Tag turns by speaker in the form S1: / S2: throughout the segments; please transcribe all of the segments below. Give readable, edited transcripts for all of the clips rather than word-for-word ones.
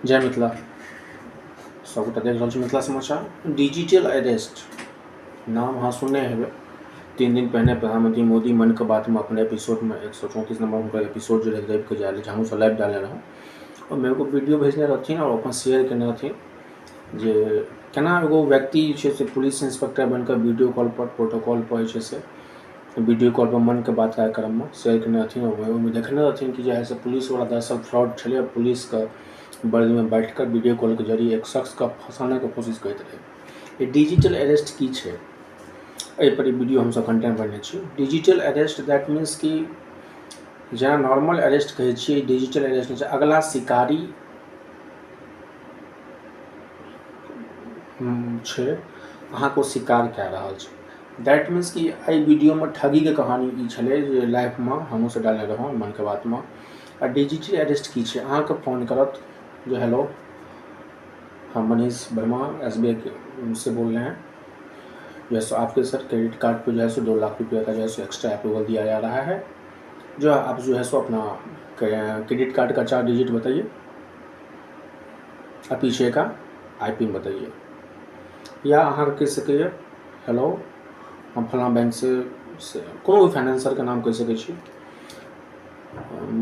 S1: जय मिथिला। सबगोटा देख रहल छी मिथिला समाचार। डिजिटल अरेस्ट नाम अहाँ सुनने हेबै। 3 दिन पहिने प्रधानमंत्री मोदी मन के बात में अपने एपिसोड में 134 नंबर हुनकर एपिसोड जे रहै रवि के जायल हमहूँ सब लाइव डालने रहौं, ओहिमे एगो वीडियो भेजने रहथिन और अपन शेयर केने रहथिन जे केना एगो व्यक्ति जे छै से पुलिस इंस्पेक्टर बनिकऽ वीडियो कॉल पर प्रोटोकॉल पर जे छै से वीडियो कॉल पर मन के बात कार्यक्रममे शेयर केने रहथिन। ओहिमे देखने रहथिन कि जे है से पुलिसवला दरअसल फ्रॉड छलै, पुलिसके वर्दीमे बैठ कऽ वीडियो कॉलके जरिए एक शख्सके फँसानेके कोशिश करैत रहै। डिजिटल अरेस्ट की छै, एहिपर ई वीडियो हमसब कंटेंट बनेने छी। डिजिटल अरेस्ट that means कि जेना नॉर्मल अरेस्ट कहै छियै, डिजिटल अरेस्ट छै अगला शिकारी छै, अहाँके ओ शिकार कए रहल छै। That means कि एहि वीडियोमे ठगीके कहानी ई छलै जे लाइफमे हमहूँ सब डालने रहौं मन के बातमे। आ डिजिटल अरेस्ट की छै, अहाँके फोन करत जे हेलो, हम मनीष वर्मा SBI से बोल रहे हैं, जो है सो आपके सर क्रेडिट कार्ड पे जो है सो 2 लाख रुपये का जो है सो एक्स्ट्रा अप्रूवल दिया जा रहा है, जो आप जो है सो अपना क्रेडिट कार्ड का 4 डिजिट बताइए और पीछे का I pin बताइए। या अहाँ कहि सकैए हेलो, हम फलाँ बैंक से कोनो भी फाइनेंसरके नाम कहि सकै छी,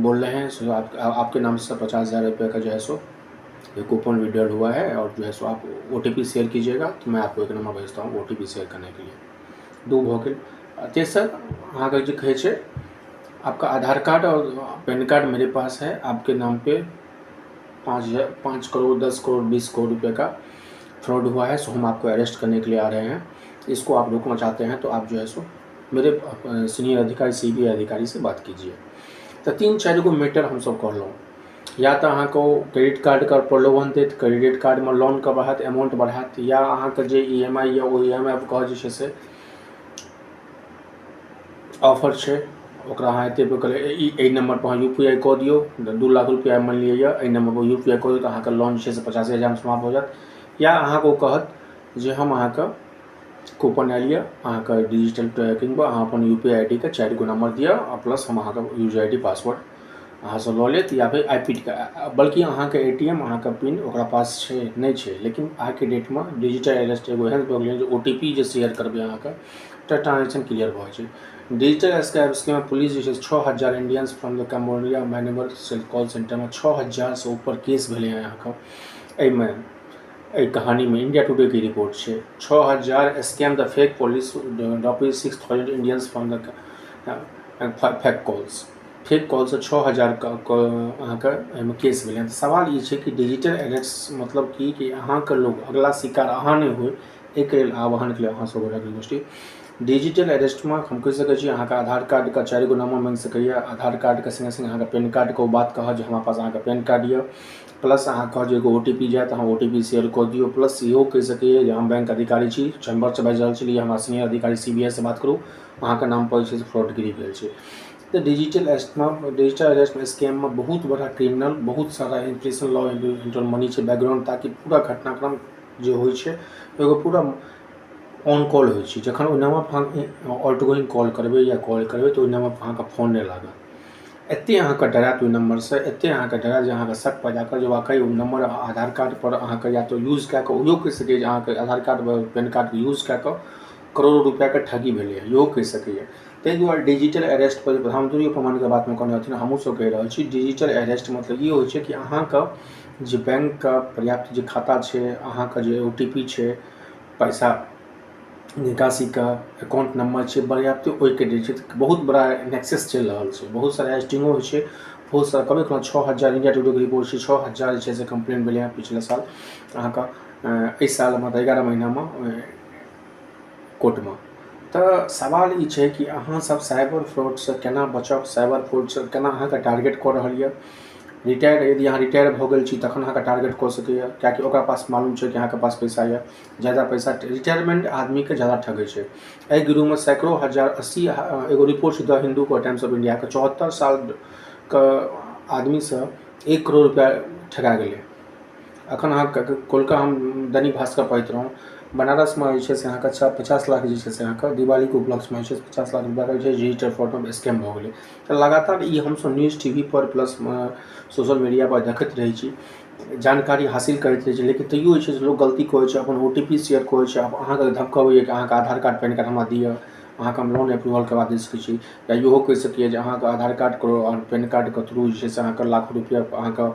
S1: बोल रहे हैं सो आपके नाम से 50,000 रुपये का जो है सो ये कूपन विड्रॉल हुआ है और जो है सो आप OTP share कीजिएगा तो मैं आपको एक नंबर भेजता हूँ OTP share करने के लिए। दू भऽ गेल। तेसर अहाँके जे कहै छै आपका आधार कार्ड और पैन कार्ड मेरे पास है, आपके नाम पे 5 करोड़ 10 करोड़ 20 करोड़ रुपये का फ्रॉड हुआ है, सो हम आपको अरेस्ट करने के लिए आ रहे हैं, इसको आप रोकना चाहते हैं तो आप जो है सो मेरे सीनियर अधिकारी CBI अधिकारी से बात कीजिए। तऽ 3-4 गो मैटर हमसब कहलहुँ। या तऽ अहाँके ओ क्रेडिट कार्डके प्रलोभन देत, क्रेडिट कार्डमे लोनके बढ़ायत, अमाउंट बढ़ायत, या अहाँके जे EMI यऽ ओ EMI के जे छै से ऑफर छै ओकरा अहाँ एते पे एहि नंबर पर अहाँ UPI कऽ दियौ, 2 लाख रुपया मानि लिअ यऽ, एहि नंबर पर UPI कऽ दियौ तऽ अहाँके लोन जे छै से 85,000 समाप्त भऽ जायत। या अहाँके ओ कहत जे हम अहाँके कूपन आयल यऽ, अहाँके डिजिटल ट्रैकिंग पर अहाँ अपन UPI ID के 4 गो नंबर दिअ आ प्लस हम अहाँके यूजर ID password अहाँसँ लऽ लेत, या फिर I P के, बल्कि अहाँके ATM अहाँके पिन ओकरा पास छै नहि छै, लेकिन आइके डेटमे डिजिटल अरेस्ट एगो एहन भऽ गेलै जे OTP जे शेयर करबै अहाँके तऽ ट्रांजेक्शन क्लियर भऽ जाइ छै। डिजिटल स्कैम पुलिस जे छै 6,000 Indians from the Cambodia Myanmar call सेंटरमे 6,000 से ऊपर केस भेलै हँ अहाँके। एहिमे एहि कहानीमे इंडिया टुडे के रिपोर्ट छै 6,000 scam the fake police rupees 6,000 Indians from the fake calls, fake कॉलसँ 6,000 अहाँके एहिमे केस भेलै। तऽ सवाल ई छै कि डिजिटल अरेस्ट मतलब कि अहाँके लोग अगला शिकार अहाँ नहि होइ, एहिके लेल आह्वानके लेल अहाँ सब गोटाके गोष्ठी। डिजिटल अरेस्टमे हम कहि सकै छी अहाँके आधार कार्डके 4 गो नंबर माँगि सकैए, आधार कार्डके सङ्गे सङ्गे अहाँके पैन कार्डके ओ बात कहत जे हमरा पास अहाँके पैन कार्ड यऽ, प्लस अहाँ कहत जे एगो OTP जायत, अहाँ OTP share कऽ दियौ, प्लस इहो कहि सकैए जे हम बैंक अधिकारी छी, चैम्बरसँ बाजि रहल छी, हमरा सीनियर अधिकारी CBI से बात करू, अहाँके नाम पर जे छै से फ्रॉडगिरी भेल छै। तऽ डिजिटल अरेस्टमे डिजिटल अरेस्ट स्कैममे बहुत बड़ा क्रिमिनल, बहुत सारा इन्फ्लेशन लॉ इंटर मनी छै बैकग्राउंड, ताकि पूरा घटनाक्रम जे होइ छै एगो पूरा ऑन कॉल होइ छै। जखन ओहि नंबर पर अहाँ आउटगोइंग कॉल करबै या कॉल करबै तऽ ओहि नंबर पर अहाँके फोन नहि लागत, एतेक अहाँके डरायत ओहि नंबरसँ, एतेक अहाँके डरायत जे अहाँके शक पैदा करत जे वाकई ओ नंबर आधार कार्ड पर अहाँके या तऽ यूज कए कऽ ओहो कहि सकैए जे अहाँके आधार कार्ड पैन कार्डके यूज कए कऽ करोड़ो रुपैआके ठगी भेलैए, इहो कहि सकैए। ताहि दुआरे डिजिटल अरेस्ट पर प्रधानमंत्री अपन मनके बातमे कहने रहथिन, हमहूँ सब कहि रहल छी। डिजिटल अरेस्ट मतलब ई होइ छै कि अहाँके जे बैंकके पर्याप्त जे खाता छै, अहाँके जे OTP छै, पैसा निकासीके अकाउंट नंबर छै पर्याप्त, ओहिके जे छै बहुत बड़ा नेक्सेस चलि रहल छै, बहुत सारा एस्टिंगो होइ छै, बहुत सारा कहबे केलहुँ 6,000 इंडिया टुडे के रिपोर्ट छै, 6,000 जे छै से कम्प्लेन भेलै हँ पिछला साल अहाँके एहि साल मतलब 11 महीनामे कोर्टमे। तऽ सवाल ई छै कि अहाँ सब साइबर फ्रॉडसँ केना बचब, साइबर फ्रॉडसँ केना अहाँके टारगेट कऽ रहल यऽ। रिटायर यदि अहाँ रिटायर भऽ गेल छी तखन अहाँके टारगेट कऽ सकैए, कियाकि ओकरा पास मालूम छै कि अहाँके पास पैसा यऽ, ज्यादा पैसा रिटायरमेंट आदमीके ज्यादा ठगै छै। एहि गिरोहमे सैकड़ो हजार 80 एगो रिपोर्ट छै द हिन्दूके टाइम्स ऑफ इंडियाके 74 सालके आदमीसँ 1 करोड़ रुपया ठगा गेलै। अखन अहाँके कोलका हम दैनिक भास्कर पढ़ैत रहौँ, बनारसमे जे छै से अहाँके 50 लाख जे छै से अहाँके दिवालीके उपलक्ष्यमे जे छै 50 लाख रुपयाके जे छै डिजिटल फ्रॉडमे स्कैम भऽ गेलै। तऽ लगातार ई हमसब न्यूज TV पर प्लस सोशल मीडिया पर देखैत रहै छी। जानकारी हासिल करैत रहै छै, लेकिन तैयो जे छै से लोक गलती करै छै, अपन OTP share करै छै। आब अहाँके धमकबैए कि अहाँके आधार कार्ड पैन कार्ड हमरा दिअ, अहाँके हम लोन अप्रूवल करबा दे सकै छी, या इहो कहि सकैए जे अहाँके आधार कार्ड आओर पैन कार्डके थ्रू जे छै से अहाँके लाखो रुपैआ अहाँके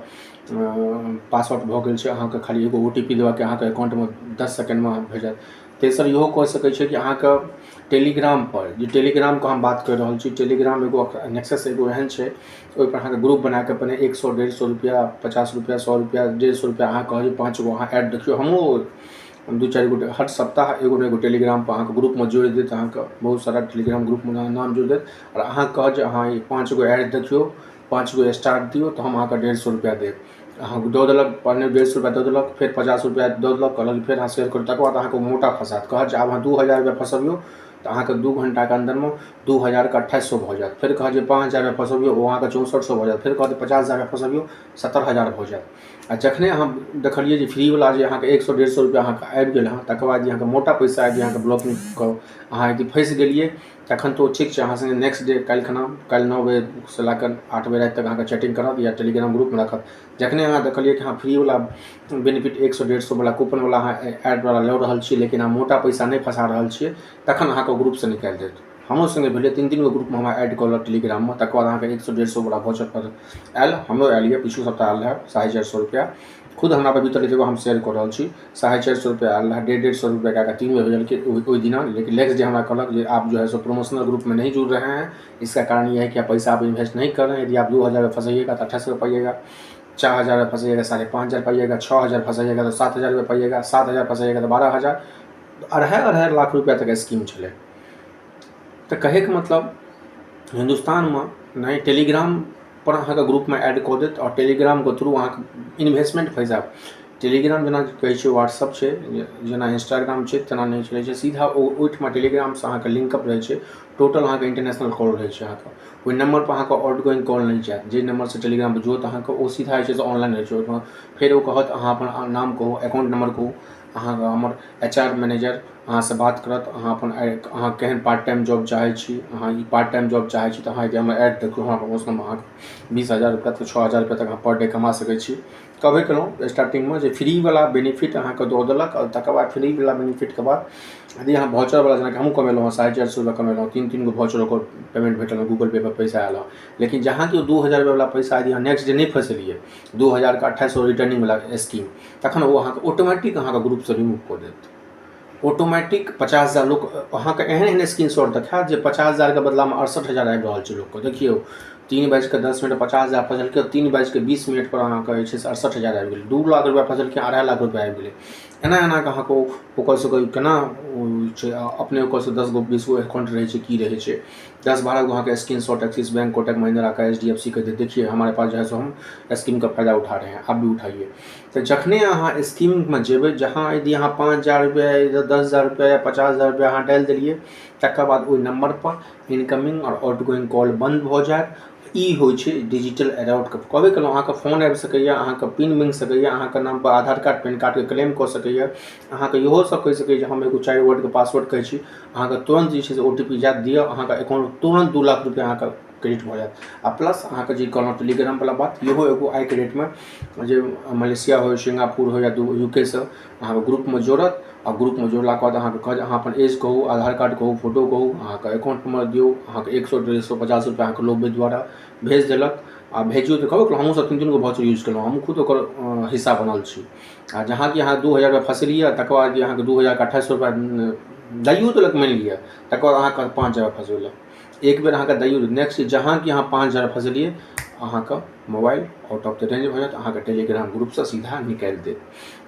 S1: पास आउट भऽ गेल छै, अहाँके खाली एगो OTP देबाके अहाँके अकाउंटमे 10 सेकेंडमे भेजत। तेसर इहो कऽ सकै छै कि अहाँके टेलीग्रामपर, जे टेलीग्रामके हम बात करि रहल छी, टेलीग्राम एगो नेक्सस एगो एहन छै, ओहिपर अहाँके ग्रुप बनाकऽ पहिने 100 150 रुपैआ 50 रुपैआ 100 रुपैआ 150 रुपैआ अहाँ कहलियै 5 गो अहाँ ऐड देखियौ। हमहूँ 2-4 गोटे हर सप्ताह एगो ने एगो टेलीग्रामपर अहाँके ग्रुपमे जोड़ि देत, अहाँके बहुत सारा टेलीग्राम ग्रुपमे नाम जोड़ि देत आओर अहाँ कहत जे अहाँ ई 5 गो ऐड देखियौ, 5 गो स्टार दियौ तऽ हम अहाँके 150 रुपैआ देब। अहाँके दऽ देलक, पहिने 150 रुपैआ दऽ देलक, फेर 50 रुपैआ दऽ देलक, कहलक फेर अहाँ शेयर करू, तकर बाद अहाँके मोटा फँसायत, कहत जे आब अहाँ 2000 रुपैआ फँसबियौ तऽ अहाँके 2 घण्टाके अन्दरमे 2000के 2800 भऽ जायत। फेर कहत जे 5000 रुपैआ फँसबियौ, ओ अहाँके 6400 भऽ जायत। फेर कहत 50,000 रुपैआ फँसबियौ, 70,000 भऽ जायत। आ जखने अहाँ देखलियै जे फ्रीवला जे अहाँके 100 150 रुपैआ अहाँके आबि गेल हँ, तकर बाद जे अहाँके मोटा पैसा आबि अहाँके ब्लॉकिंग कऽ अहाँ यदि फँसि गेलियै तखन तऽ ओ ठीक छै, अहाँ सङ्गे नेक्स्ट डे काल्हि खना काल्हि 9 बजेसँ लए कऽ 8 बजे राति तक अहाँके चैटिंग करत या टेलीग्राम ग्रुपमे राखत। जखने अहाँ देखलियै कि हँ फ्रीवला बेनिफिट 100 150 वला कूपनवला अहाँ एडवला लऽ रहल छियै, लेकिन अहाँ मोटा पैसा नहि फँसा रहल छियै, तखन अहाँके ग्रुपसँ निकालि देत। हमरो सङ्गे भेलै, 3-3 गो ग्रुपमे हमरा ऐड कऽ लेलक टेलीग्राममे, तकर बाद अहाँके 100 150 वला वॉचर पर आयल, हमरो आयल यऽ पिछलो सप्ताह आयल रहए 450 रुपैआ, खुद हमरा पर बीतल एगो हम शेयर कऽ रहल छी, 450 रुपैआ आयल रहए, 150 रुपैआ कए कऽ 3 बेर भेजलकै ओहि दिना। लेकिन नेक्स्ट डे हमरा कहलक जे आप जो है सो प्रमोशनल ग्रुप में नहीं जुड़ रहे हैं, इसका कारण यह है कि आप पैसा आप इन्वेस्ट नहीं कर रहे हैं। यदि आप 2000 फंसाइएगा तो 2800 पाइएगा, 4000 फंसाइएगा 5500 पाइएगा, 6000 फंसाइएगा तो 7000 रुपये पाइएगा, 7000 फंसाइएगा तो 12000, 2.5-2.5 लाख रुपया तक स्कीम छलै। तऽ कहैके मतलब हिन्दुस्तानमे नहि टेलीग्राम पर अहाँके ग्रुपमे ऐड कऽ देत आओर टेलीग्रामके थ्रू अहाँके इन्वेस्टमेंट फँसि जायत। टेलीग्राम जेना कहै छै व्हाट्सअप छै, जेना इंस्टाग्राम छै, तेना नहि चलै छै, सीधा ओ ओहिठमा टेलीग्रामसँ अहाँके लिंकअप रहै छै, टोटल अहाँके इंटरनेशनल कॉल रहै छै, अहाँके ओहि नम्बरपर अहाँके आउट गोइंग कॉल नहि जायत, जे नम्बरसँ टेलीग्रामपर जुड़त अहाँके ओ सीधा जे छै से ऑनलाइन रहै छै। ओहिठमा फेर ओ कहत अहाँ अपन नाम कहू, अकाउंट नम्बर कहू, अहाँके हमर HR manager अहाँसँ बात करत, अहाँ अपन अहाँ केहन पार्ट टाइम जॉब चाहै छी, अहाँ ई पार्ट टाइम जॉब चाहै छी तऽ अहाँ यदि हमर ऐड देखियौ, हमरा प्रमोशनमे अहाँके 20,000 रुपैआ तऽ 6,000 रुपैआ तक अहाँ पर डे कमा सकै छी। कहबे केलहुँ स्टार्टिंगमे जे फ्रीवला बेनिफिट अहाँके दऽ देलक आओर तकर बाद फ्रीवला बेनिफिटके बाद यदि अहाँ वॉचरवला, जेनाकि हमहूँ कमेलहुँ हँ 450 रुपैआ कमेलहुँ, 3-3 गो वॉचर ओकर पेमेंट भेटल हँ, गूगल पे पर पैसा आयल हँ। लेकिन जहाँ कि 2000 रुपैआवला पैसा यदि अहाँ नेक्स्ट डे नहि फँसेलियै, 2000के 2800 रिटर्निंगवला स्कीम, तखन ओ अहाँके ऑटोमेटिक अहाँके ग्रुपसँ रिमूव कऽ देत। ऑटोमेटिक 50,000 लोक अहाँके एहन एहन स्क्रीनशॉट देखायत जे 50,000के बदलामे 68,000 आबि रहल छै लोकके। देखियौ 3:10 50,000 फँसलकै, 3:20 पर अहाँके जे छै से 68,000 आबि गेलै, 2 लाख रुपैआ फँसलकै, 2.5 लाख रुपैआ आबि गेलै। एना एना कऽ अहाँके ओकर सबके केना छै, अपने ओकर से 10 गो 20 गो अकाउंट रहै छै, की रहै छै, 10-12 गो अहाँके screenshot axis bank, Kotak Mahindra का, HDFC के, देखिए हमारे पास जो है सो हम स्कीम का फायदा उठा रहे हैं, आप भी उठाइए। तऽ जखने अहाँ स्कीममे जेबै, जहाँ यदि अहाँ 5000 रुपैआ या 10,000 रुपैआ या 50,000 रुपैआ अहाँ डालि देलियै, तकर बाद ओहि नम्बरपर इनकमिंग आओर आउटगोइंग कॉल बन्द भऽ जायत। ई होइ छै डिजिटल अरेस्टके। कहबे केलहुँ अहाँके फोन आबि सकैए, अहाँके पिन माँगि सकैए, अहाँके नामपर आधार कार्ड पैन कार्डके क्लेम कऽ सकैए, अहाँके इहो सब कहि सकैए जे हम एगो 4 वर्डके पासवर्ड कहै छी, अहाँके तुरन्त जे छै से OTP जायत दिअ, अहाँके अकाउंट तुरन्त 2 लाख रुपैआ अहाँके क्रेडिट भऽ जायत। आ प्लस अहाँके जे कहलहुँ टेलीग्रामवला बात, इहो एगो आइके डेटमे जे मलेशिया हो, सिंगापुर हो या UK सँ अहाँके ग्रुपमे जोड़त आ ग्रुपमे जोड़लाके बाद अहाँके कहत अहाँ अपन एज कहू, आधार कार्ड कहू, फोटो कहू, अहाँके अकाउंट नम्बर दियौ, अहाँके 100 150 रुपैआ अहाँके लोभ द्वारा भेज देलक। आ भेजियौ तऽ कहबो हमहूँ सब 3-3 गो वॉचर यूज केलहुँ, हमहूँ खुद ओकर हिस्सा बनल छी। आ जहाँ कि अहाँ 2000 रुपैआ फँसलियै, तकर बाद अहाँके 2000के 2800 रुपैआ दैयो देलक मानि लिअ, तकर बाद अहाँके 5000 फँसबेलक, एक बेर अहाँके दैयो। नेक्स्ट जहाँ कि अहाँ 5000 फँसलियै, अहाँके mobile out of the range भऽ जायत, अहाँके टेलीग्राम ग्रुपसँ सीधा निकालि देत।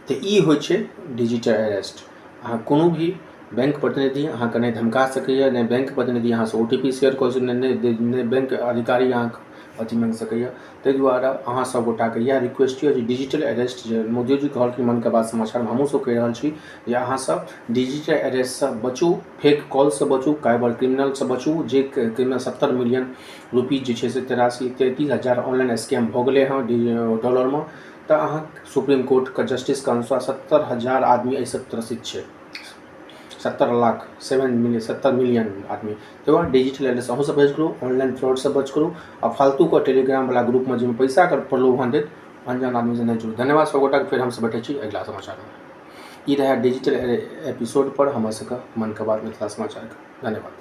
S1: तऽ ई होइ छै डिजिटल अरेस्ट। अहाँ कोनो भी बैंक प्रतिनिधि अहाँके नहि धमका सकैए, नहि बैंक प्रतिनिधि अहाँसँ OTP share कऽ सकैए, नहि बैंक अधिकारी अहाँके अथी माँगि सकैए। ताहि दुआरे अहाँ सब गोटाके इएह रिक्वेस्ट यऽ जे डिजिटल अरेस्ट, जे मोदियोजी कहलखिन मन के बात समाचारमे, हमहूँ सब कहि रहल छी जे अहाँ सब डिजिटल अरेस्टसँ बचू, फेक कॉलसँ बचू, साइबर क्रिमिनलसँ बचू। जे क्रिमिनल 70 मिलियन रुपीज जे छै से 83-33 हजार ऑनलाइन स्कैम भऽ गेलै हँ डॉलरमे, तऽ अहाँ सुप्रीम कोर्टके जस्टिसके अनुसार 70,000 आदमी एहिसँ त्रसित छै, 70 लाख, 7 मिलियन, 70 मिलियन आदमी। ताहि दुआरे डिजिटल अरेस्ट अहूँ सब बच करू, ऑनलाइन फ्रॉडसँ बच करू आ फालतूके टेलीग्रामवला ग्रुपमे जाहिमे पैसाके प्रलोभन देत अनजान आदमीसँ नहि जुड़ू। धन्यवाद सब गोटाके, फेर हमसब भेटै छी अगिला समाचारमे। ई रहए डिजिटल एपिसोडपर हमर सबके मनके बात मिथिला समाचारके। धन्यवाद।